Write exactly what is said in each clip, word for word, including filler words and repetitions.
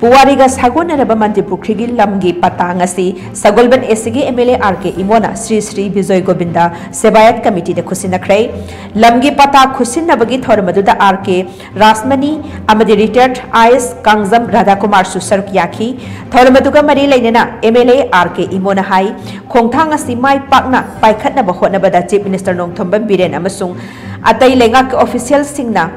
ꯄꯨꯋꯥꯔꯤꯒ ꯁꯥꯒꯣꯟꯅꯔꯕ ꯃꯟꯇ꯭ꯔꯤ ꯄꯨꯈ꯭ꯔꯤꯒꯤ ꯂꯝꯒꯤ ꯄꯇꯥ ꯉꯁꯤ ꯁꯒꯣꯜꯕꯟ ꯑꯦꯁꯤꯒꯤ ꯑꯦꯝ ꯑꯦꯜ ꯑꯦ ꯑꯥꯔ ꯀꯦ ꯏꯃꯣꯅ ꯁ꯭ꯔꯤ ꯁ꯭ꯔꯤ ꯕꯤꯖꯣꯏ ꯒꯣꯕꯤꯟꯗ ꯁꯦꯕꯥꯌꯠ ꯀꯃꯤꯇꯤꯗ ꯈꯨꯠꯁꯤꯟꯅꯈ꯭ꯔꯦ꯫ ꯂꯝꯒꯤ ꯄꯇꯥ ꯈꯨꯠꯁꯤꯟꯅꯕꯒꯤ ꯊꯧꯔꯝ ꯑꯗꯨꯗ ꯑꯥꯔ ꯀꯦ ꯔꯥꯁꯃꯅꯤ ꯑꯃꯗꯤ ꯔꯤꯇꯥꯌꯔꯗ ꯑꯥꯏ ꯑꯦꯁ ꯀꯥꯡꯖꯝ ꯔꯥꯙꯥꯀꯨꯃꯥꯔꯁꯨ ꯁꯔꯨꯛ ꯌꯥꯈꯤ꯫ ꯊꯧꯔꯝ ꯑꯗꯨꯒ ꯃꯔꯤ ꯂꯩꯅꯅ ꯑꯦꯝ ꯑꯦꯜ ꯑꯦ ꯑꯥꯔ ꯀꯦ ꯏꯃꯣꯅ ꯍꯥꯏ, ꯈꯣꯡꯊꯥꯡ ꯑꯁꯤ ꯃꯥꯏ ꯄꯥꯛꯅ ꯄꯥꯏꯈꯠꯅꯕ ꯍꯣꯠꯅꯕꯗ ꯆꯤꯐ ꯃꯤꯅꯤꯁꯇꯔ ꯅꯣꯡꯊꯣꯝꯕꯝ ꯕꯤꯔꯦꯟ ꯑꯃꯁꯨꯡ ꯑꯇꯩ ꯂꯩꯉꯥꯛꯀꯤ ꯑꯣꯐꯤꯁꯤꯌꯦꯜꯁꯤꯡꯅ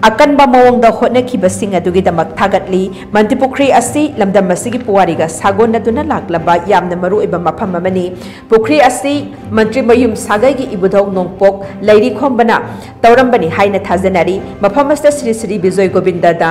ꯑꯀꯟꯕ ꯃꯑꯣꯡꯗ ꯍꯣꯠꯅꯈꯤꯕꯁꯤꯡ ꯑꯗꯨꯒꯤꯗꯃꯛ ꯊꯥꯒꯠꯂꯤ꯫ ꯃꯟꯇ꯭ꯔꯤ ꯄꯨꯈ꯭ꯔꯤ ꯑꯁꯤ ꯂꯝꯗꯝ ꯑꯁꯤꯒꯤ ꯄꯨꯋꯥꯔꯤꯒ ꯁꯥꯒꯣꯟꯅꯗꯨꯅ ꯂꯥꯛꯂꯕ ꯌꯥꯝꯅ ꯃꯔꯨꯑꯣꯏꯕ ꯃꯐꯝ ꯑꯃꯅꯤ꯫ ꯄꯨꯈ꯭ꯔꯤ ꯑꯁꯤ ꯃꯟꯇ꯭ꯔꯤ ꯃꯌꯨꯝ ꯁꯥꯒꯩꯒꯤ ꯏꯕꯨꯙꯧ ꯅꯣꯡꯄꯣꯛ ꯂꯩꯔꯤꯈꯣꯝꯕꯅ ꯇꯧꯔꯝꯕꯅꯤ ꯍꯥꯏꯅ ꯊꯥꯖꯅꯔꯤ꯫ ꯃꯐꯝ ꯑꯁꯤꯗ ꯁ꯭ꯔꯤ ꯁ꯭ꯔꯤ ꯕꯤꯖꯣꯏ ꯒꯣꯕꯤꯟꯗꯗ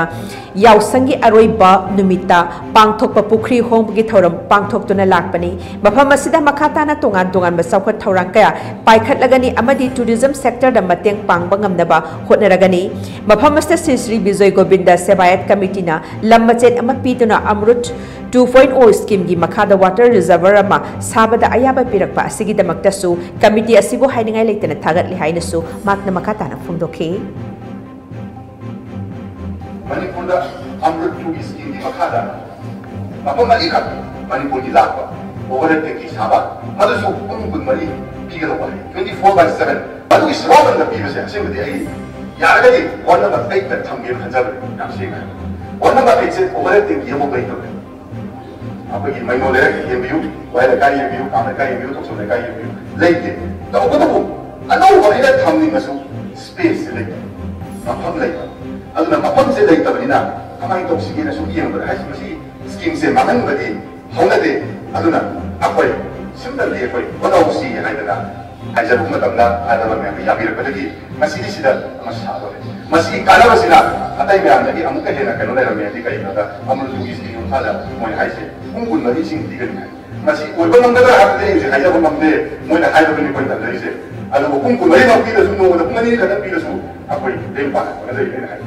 ꯌꯥꯎꯁꯪꯒꯤ ꯑꯔꯣꯏꯕ ꯅꯨꯃꯤꯠꯇ ꯄꯥꯡꯊꯣꯛꯄ ꯄꯨꯈ꯭ꯔꯤ ꯍꯣꯡꯕꯒꯤ ꯊꯧꯔꯝ ꯄꯥꯡꯊꯣꯛꯇꯨꯅ ꯂꯥꯛꯄꯅꯤ꯫ ꯃꯐꯝ ꯑꯁꯤꯗ ꯃꯈꯥ ꯇꯥꯅ ꯇꯣꯉꯥꯟ ꯇꯣꯉꯥꯟꯕ ꯆꯥꯎꯈꯠ ꯊꯧꯔꯥꯡ ꯀꯌꯥ ꯄꯥꯏꯈꯠꯂꯒꯅꯤ ꯑꯃꯗꯤ ꯇꯨꯔꯤꯖꯝ ꯁꯦꯛꯇꯔꯗ ꯃꯇꯦꯡ ꯄꯥꯡꯕ ꯉꯝꯅꯕ ꯍꯣꯠꯅꯔꯒꯅꯤ꯫ ꯃꯐꯝ ꯑꯁꯤꯗ ꯁ꯭ꯔꯤ ꯁ꯭ꯔꯤ ꯕꯤꯖꯣꯏ ꯒꯣꯕꯤꯟꯗ ꯁꯦꯕꯥꯌꯠ ꯀꯃꯤꯇꯤꯅ ꯂꯝ ꯃꯆꯦꯠ ꯑꯃ ꯄꯤꯗꯨꯅ ꯑꯃ꯭ꯔꯨꯠ ꯇꯨ ꯄꯣꯏꯟ ꯑꯣ ꯁ꯭ꯀꯤꯝꯒꯤ ꯃꯈꯥꯗ ꯋꯥꯇꯔ ꯔꯤꯖꯔꯚꯔ ꯑꯃ ꯁꯥꯕꯗ ꯑꯌꯥꯕ ꯄꯤꯔꯛꯄ ꯑꯁꯤꯒꯤꯗꯃꯛꯇꯁꯨ ꯀꯃꯤꯇꯤ ꯑꯁꯤꯕꯨ ꯍꯥꯏꯅꯤꯡꯉꯥꯏ ꯂꯩꯇꯅ ꯊꯥꯒꯠꯂꯤ ꯍꯥꯏꯅꯁꯨ ꯃꯍꯥꯛꯅ ꯃꯈꯥ ꯇꯥꯅ ꯐꯣꯡꯗꯣꯛꯈꯤ꯫ ꯃꯅꯤꯄꯨꯔꯗ ꯑꯃ꯭ꯔꯨꯠ ꯇꯨꯒꯤ ꯁ꯭ꯀꯤꯝꯒꯤ ꯃꯈꯥꯗ ꯃꯐꯝ ꯑꯅꯤꯈꯛ ꯃꯅꯤꯄꯨꯔꯒꯤ ꯂꯥꯛꯄ ꯑꯣꯚꯔ ꯍꯦꯗ ꯇꯦꯡꯀꯤ ꯁꯥꯕ, ꯑꯗꯨꯁꯨ ꯄꯨꯡ ꯀꯨꯟꯃꯔꯤ ꯄꯤꯒꯗꯧꯕ ꯂꯩ, twenty four by seven꯫ ꯑꯗꯨꯒꯤ ꯁꯣꯔꯣꯛ ꯑꯃꯗ ꯄꯤꯕꯁꯦ ꯑꯁꯦꯡꯕꯗꯤ ꯑꯩ ꯌꯥꯔꯒꯗꯤ ꯋꯥꯔꯗ ꯅꯝꯕꯔ ꯑꯩꯠꯇ ꯊꯝꯒꯦꯅ ꯈꯟꯖꯕꯅꯤ꯫ ꯌꯥꯝ ꯁꯦꯡꯅ ꯍꯥꯏ, ꯋꯥꯔꯗ ꯅꯝꯕꯔ ꯑꯩꯠꯁꯦ ꯑꯣꯚꯔ ꯍꯦꯗ ꯇꯦꯡꯀꯤ ꯑꯃꯐꯥꯎ ꯂꯩꯇꯕꯅꯤ꯫ ꯑꯩꯈꯣꯏꯒꯤ ꯃꯩꯅꯣ ꯂꯩꯔꯛ ꯌꯦꯡꯕꯤꯌꯨ, ꯋꯥꯏ ꯂꯩꯀꯥꯏ ꯌꯦꯡꯕꯤꯌꯨ, ꯀꯥꯡ ꯂꯩꯀꯥꯏ ꯌꯦꯡꯕꯤꯌꯨ, ꯊꯣꯡꯖꯝ ꯂꯩꯀꯥꯏ ꯌꯦꯡꯕꯤꯌꯨ, ꯂꯩꯇꯦ꯫ ꯇꯧꯕꯇꯕꯨ ꯑꯅꯧꯕ ꯑꯩꯅ ꯊꯝꯅꯤꯡꯉꯁꯨ ꯁ꯭ꯄꯦꯁꯁꯦ ꯂꯩꯇꯕ, ꯃꯐꯝ ꯂꯩꯇꯕ꯫ ꯑꯗꯨꯅ ꯃꯐꯝꯁꯦ ꯂꯩꯇꯕꯅꯤꯅ ꯀꯃꯥꯏꯅ ꯇꯧꯁꯤꯒꯦꯅ ꯁꯨꯝ ꯌꯦꯡꯕꯗ ꯍꯥꯏꯁꯤ ꯃꯁꯤ ꯁ꯭ꯀꯤꯝꯁꯦ ꯃꯥꯡꯍꯟꯕꯗꯤ ꯍꯧꯅꯗꯦ꯫ ꯑꯗꯨꯅ ꯑꯩꯈꯣꯏ ꯁꯤꯝꯇꯪꯗꯤ ꯑꯩꯈꯣꯏ ꯍꯣꯠꯅꯍꯧꯁꯤ ꯍꯥꯏꯗꯅ ꯍꯥꯏꯖꯔꯨꯕ ꯃꯇꯝꯗ ꯍꯥꯏꯔꯕ ꯃꯌꯥꯝꯅ ꯌꯥꯕꯤꯔꯛꯄꯗꯒꯤ ꯉꯁꯤꯗꯤ ꯁꯤꯗ ꯑꯃ ꯁꯥꯗꯣꯔꯦ꯫ ꯃꯁꯤꯒꯤ ꯀꯥꯟꯅꯕꯁꯤꯅ ꯑꯇꯩ ꯃꯌꯥꯝꯗꯒꯤ ꯑꯃꯨꯛꯀ ꯍꯦꯟꯅ ꯀꯩꯅꯣ ꯂꯩꯔꯝꯃꯦ ꯍꯥꯏꯗꯤ ꯀꯩꯒꯤꯅꯣꯗ ꯑꯃꯨꯜ ꯇꯨꯒꯤ ꯁ꯭ꯀꯤꯝ ꯃꯈꯥꯗ ꯃꯣꯏꯅ ꯍꯥꯏꯁꯦ ꯄꯨꯡ ꯀꯨꯟꯃꯔꯤ ꯏꯁꯤꯡ ꯄꯤꯒꯅꯤ ꯍꯥꯏ꯫ ꯃꯁꯤ ꯑꯣꯏꯕ ꯉꯝꯒꯗ꯭ꯔꯥ ꯍꯥꯏꯕꯗꯤ ꯑꯩ ꯍꯧꯖꯤꯛ ꯍꯥꯏꯖꯕ ꯉꯝꯗꯦ, ꯃꯣꯏꯅ ꯍꯥꯏꯕꯗꯨꯅꯤ ꯑꯩꯈꯣꯏꯅ ꯇꯝꯖꯔꯤꯁꯦ꯫ ꯑꯗꯨꯕꯨ ꯄꯨꯡ ꯀꯨꯟꯃꯔꯤꯃꯛ ꯄꯤꯔꯁꯨ, ꯅꯣꯡꯃꯗ ꯄꯨꯡ ꯑꯅꯤ ꯈꯛꯇꯪ ꯄꯤꯔꯁꯨ ꯑꯩꯈꯣꯏ ꯂꯦꯝ ꯄꯥꯅ ꯍꯣꯠꯅꯖꯔꯤꯅꯦꯅ ꯍꯥꯏ꯫